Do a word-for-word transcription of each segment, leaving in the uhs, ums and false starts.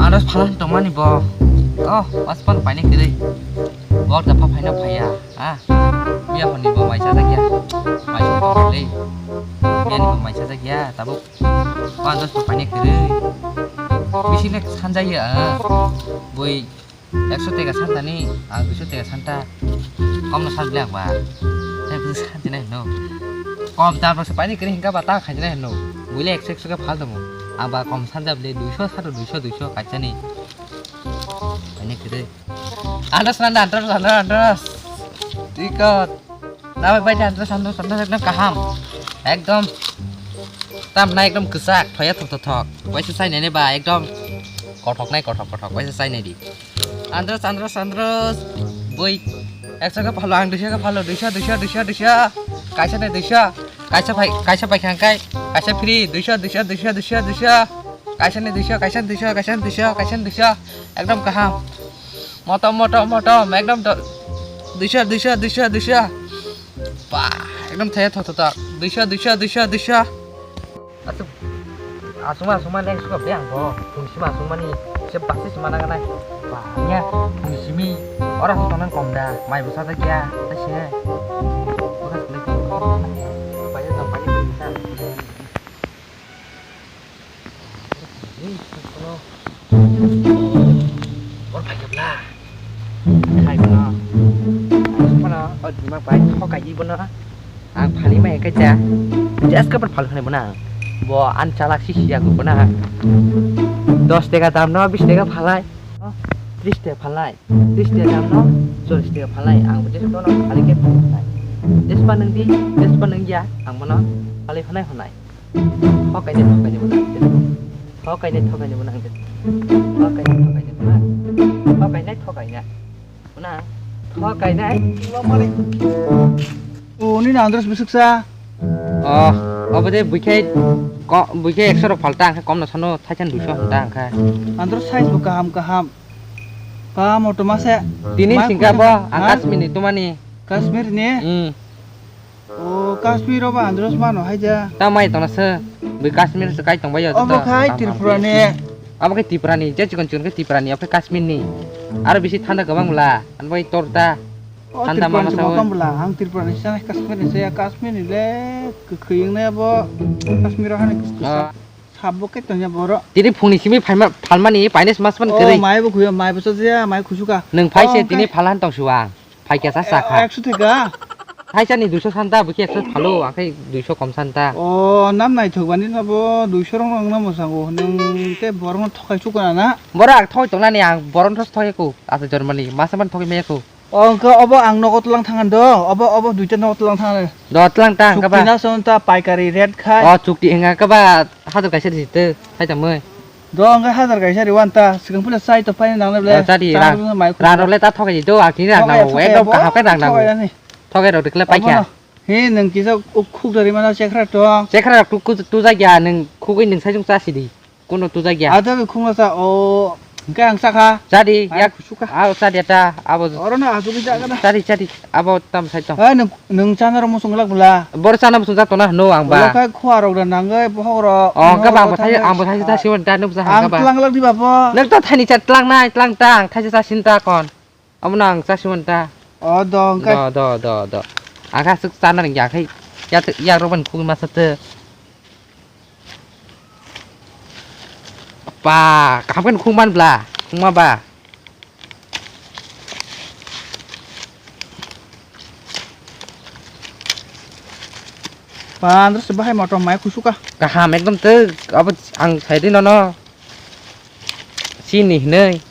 Ano phalang tongmani bo. Oh, mas pan paine kiri. Bok da pha phaina phaya. Ah. Biya honi bo maisa jakya. Maisa bo le. Biya ni bo maisa jakya. Tabuk. Ano paine kiri. Bisi le sanjaya. Boi ekso teka santani, ang duiso teka santa. Kom no san bile ang ba. Tei bwswk santi nai hino. Kom dam rok se paini kiri hingka ba ta khainai hino. Buile ekso ekso khe phal tongo. Ang ba kom sanja bile duiso sato duiso duiso kaisani. Paini kiri. Andros nanda, andros, andros, andros. Tikot. Nabai bai andros, andros, andros ekdom kaham. Ekdom. Tamna ekdom kwchak, thoya thok thok thok. Waisa sainai ba ekdom kothok nai kothok kothok. Waisa sainai di. Andros, andros, andros. Boi. Ekso khe phalo, ang duiso khe phalo, duiso, duiso, duiso, duiso. Kaisa ni duiso. Kaisa phai, kaisa phai khang kai. Kaisa free, duiso, duiso, duiso, duiso, duiso. Kaisa ni duiso, kaisa ni duiso, kaisa ni duiso, kaisa ni duiso. Ekdom kaham. Motom, motom, motom. Ekdom do-, duiso, duiso, duiso, duiso. Ba, ekdom thaya thok thok thok. Duiso, duiso, duiso, duiso. Asuk, asukma, asukma neng suka be ang bo. Phung sima asukmani se baksa sima nang nai. Ba, nya, phung simi. Ora hong tonang kom da. Mai bo sajak ya. Ta se. Bukas bolai ko. Ba, ya, ba, ya, ba, ya. Ei, kono. Bor phai kebla. Khai kono. Kono, o dima bai thokai di bono. Ang phali mai kaisa. Jas kapan phal khani bono ang. Bo an chalak si siya ko bono. Dos teka dam no, bis teka phalai. Tris teka phalai. Tris teka dam no, chollis teka phalai. Ang bo jas kono phali khe phalai. Jas pa nang di, jas pa nang ya. Ang bono phali khanai khanai. Thokainai, thokainai bono ang de. Thokainai, thokainai bono ang de. Thokainai, thokainai bono ang. Thokainai, thokainai. Bono ang. Thokainai. O, nini Andros bwswksa? O, obo de buikhai ko-, buikhai ekso rok phalta, ang khe komno sano thaisa duiso hwnta ang khe. Andros size bo kaham kaham. Kaham o toma se. Tini singka bo, ang Kashmir ni tumani. Kashmir ni? Hmm. O, Kashmir o ba Andros mano hai ja. Ta mai tongna se, bui Kashmir se kai tong bai ya. Obo khai Tripura ni. Abo khe Tripura ni, je chikon chikon khe Tripura ni, obo khe Kashmir ni. Aro bisi thanda kwbang bwla, ani bai tor ta. O, thanda Tripura mama ni sao. Chikon bwla, ang Tripura ni se, Kashmir ni se, Kashmir ni le kwkhwi wngnai abo, Kashmir o hani kwchwsa. Sabo khe tongya borok. Tini phungni simi phalmani, paines mas man kwrwi. O, mai bo khuyo, mai bo chajaya, mai khusuka. Nwng phai se tini phalan tong suwa. Phaikya sa sakha. Ekso theka? Thaisani duiso santa, bwkhe ekso phalo, akhai duiso kom santa. O, nam naithok bani sabo duiso rong rong no mwsango, nwng tei borok no thokai chukana na? Borok ang thoi tongnani, ang borok no thoi ko, asa Germany, masa man thoi maya ko. O, wngkha obo ang nogo tlang thangan do, obo, obo duita nogo tlang thangan. Do tlang ta, wngkha ba? Chukti na son ta paikari rate khai. O, chukti wngkha ba, hajar kaisa di te, khai tangmoi. Do wngkha hajar kaisa ri wan ta, swkang phila chai to paina nangnai ble. O, chadi, rang, rang rok le ta thokai di do, ang tini rang nango, ekdom kaham khe rang nango. Thokai rok dikle paikha. He, nwng kisa khuk dari mana chekra tong. Chekra rok tu, tu, tu jagya, nwng khugwi nwng sai jung chasi di. Kuno tu jagya. Ada be khung sa o, hingke ang sakha. Chadi, yak, khusuka. Abo chadi ta, abo. Oro na asu kisa kana. Chadi, chadi, abo tam sai tong. Ha, nwng, nwng chana ro musung lak bula. Bor chana musung jak tona hno ang ba. Bula khai khua rok da nangai, bohok rok. O, ang ka ba, ang bo thai, ang bo thai ta siwon ta, nwng sa ang ka ba. Tlang lak di ba bo. Nwng to thani cha tlang nai, tlang ta, ang thai cha sin ta kon. Amo no ang chasiman ta. O, do, hwnkhe. Do, do, do, do. Ang khe aswk chana rwngya, khe yak, yak rok bai khugwi masa twi. Ba, kaham khe khung man bla, khungma ba. Ba, andro se bahai motom mai khusuka. Kaham ekdom twi, abo ang sai di nono. Chini hinwi.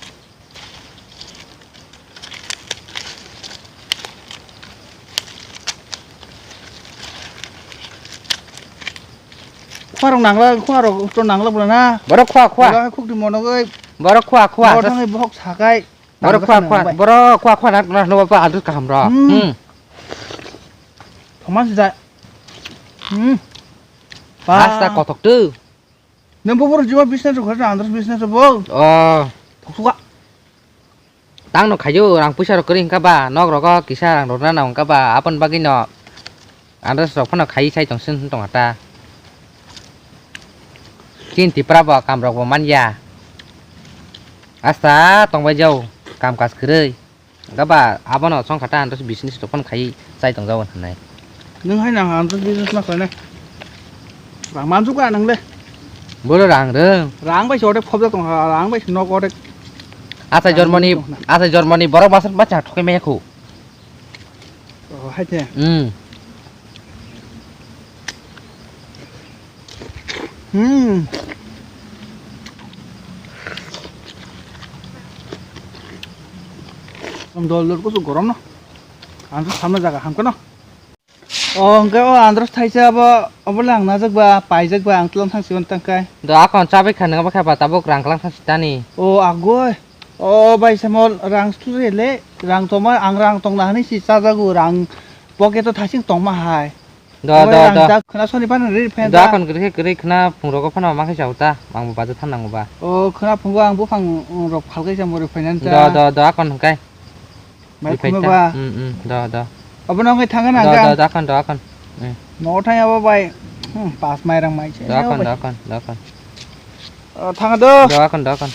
Khua rok nangla, khua rok to nangla bwla na. Borok khua, khua. Bwla hai khuk di mono goi. Borok khua, khua. Borok thangwi bohok sakai. Borok khua, khua. Borok khua, khua na, na, na, ba, adus kaham ro. Hmm. Hmm. Thomas da. Hmm. Ba. Hasta kothok tu. Nwng bo borok juma business rok khaina, andro business rok bo. Oh. Thoksuka. Tang no khaio, rang puisa rok kwrwi hwnkha ba, nok rogo kisa rang rwna nang hwnkha ba, aboni bagwi no andro rok phano khai sai tong swn tong ta. Chini Tripura bo kam rok bo man ya. Asta tongbai jau, kam kaj kwrwi. Gaba abono songkha ta andro business to phone khai chai tong jau hinai. Nwng hai nang andro business ma khlainai. Rang manjuk ka nang le. Boro rang rwng. Rang bai se odek phobjak tong kha, rang bai se nok odek. Achai jormoni, achai jormoni borok masa bacha thokai maya khu. Oh, hai te. Hmm. Hmm. Dol dol kusu gorom no. Andro samna jaga hamkha no. Oh, hwnkhe o andro thaisa abo, obo le ang najak ba, paijak ba, ang tlang thang sigon tangkai. Do akon chabai kha nang ba kha ba tabuk rang klang thang sitani. Oh, agoi. Oh, bai samo rang suri le, rang toma, ang rang tong na hani si chajagu, rang pocket o thasing tongma hai. Do, do, do. Khna soni phano ri phen do. Akon gri gri khna phungrogo phano ma khai chauta, ang bo baja than nango ba. Oh, khna phungo ang buphang rok phalkai sa mori phainani ta. Do, do, do, akon hwnkhe. Mai khuma ba. Hmm, hmm, do, do. Obo nang thanga na do, ga. Do, do, akon, do, akon. Hmm. No thang abo bai. Hmm, pas mai rang mai. Do, akon, do, akon, do, akon. Oh, thanga do. Do, akon, do, akon.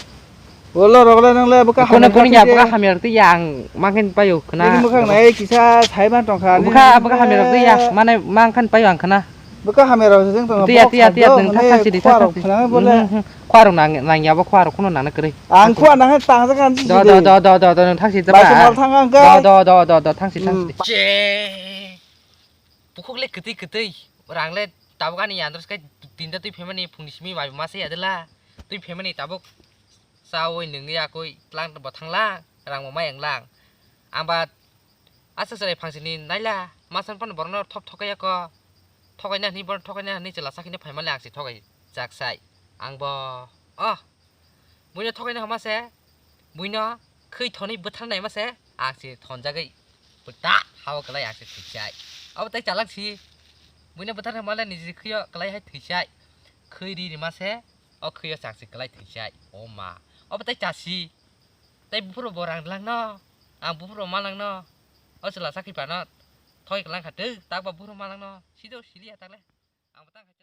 Bolo rogla nang le buka hamya. Kono ya buka hamya ti yang mangkin payo khna. Ini buka nai kisa sai ban tong kha. Buka, buka hamya ti ya, mane mangkin payo ang khna. Bwkha hamya rok se jeng tongo. Tiya, tiya, tiya, nwng thak thak sidi, thak thak sidi. Khwarok nang, nang yabo khwarok kuno nang kwrwi. Ang khwa nang tang jak kan sidi. Do, do, do, do, do, do, nwng thak sidi. Bai se mal thang ang kai. Do, do, do, do, do, thang sidi, thang sidi. Bukhuk le kwtwi kwtwi, rang le tabuk ani yandros kai tinta twi phaimani phungni simi bai ma se yadela. Twi phaimani tabuk chawi nungwi akoi tlang bo thanglang, rang bo mai wnglang. Ang ba Asa chwrai phangsini naila, masan phano borokno thop thokai yako. Thokaina hwnwi, borok thokaina hwnwi chwla sakino phaimali ang se thokai jak sai. Ang bo, oh, buino thokaina hwnma se, buino khwi thonwi bwtharnai ma se, ang se thonjagwi pwta hao kwlai ang se thwi sai. Abo tei chalak si, buino bwtharnai hwnmale niji khwio kwlai hai thwi sai. Khwi ri rima se, o khwio chang se kwlai thwi sai. O ma, abo tei chasi. Tei buphuru bo rang langno, ang buphuru ma langno. O chwla sakhi phano thoi klang kha twi, tak ba buphuru ma langno. Sido sili ya tak le. Ang bo tang kha.